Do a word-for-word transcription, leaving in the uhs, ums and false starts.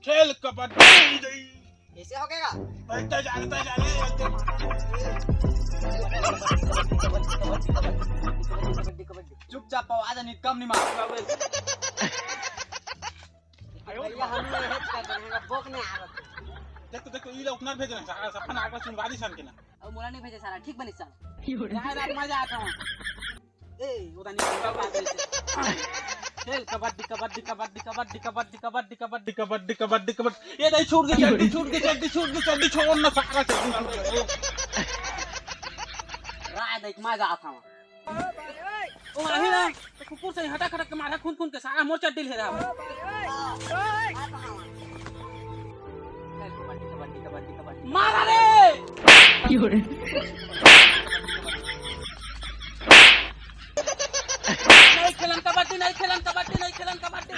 खेल कबड्डी। ऐसे हो गया? बैठते जा, बैठते जा, बैठते जा। चुपचाप आवाज नहीं, कम नहीं मार। भैया, हम लोग हेच कर रहे हैं, बोक नहीं आ रहा। देख तो, देख तो, ई लोग उतना भेज रहे हैं, सारा सपना आकर सुनवारी सन के ना। अब मोला नहीं भेजे सारा, ठीक बनी सारा। रात मजा आता हूँ। ए, उधर निकल, निकल, निकल। खेल कबड्डी, कबड्डी, कबड्डी, कबड्डी, कबड्डी, कबड्डी, कबड्डी, कबड्डी, कबड्डी, कबड्डी। ये नहीं, छूट गई चड्डी, छूट गई चड्डी, छूट गई चड्डी, छोड़ ना सारा चड्डी, छूट गई। राय देख, मैं जाता हूँ। ओ, अभी ना, तो कुकुर से हटा खटक के मारा, खून खून के सारा मोर चड्डी ले रहा है। मारा रे। नहीं खेलन कबड्डी, नहीं खेलन कबड्डी, नहीं खेलन कबड्डी।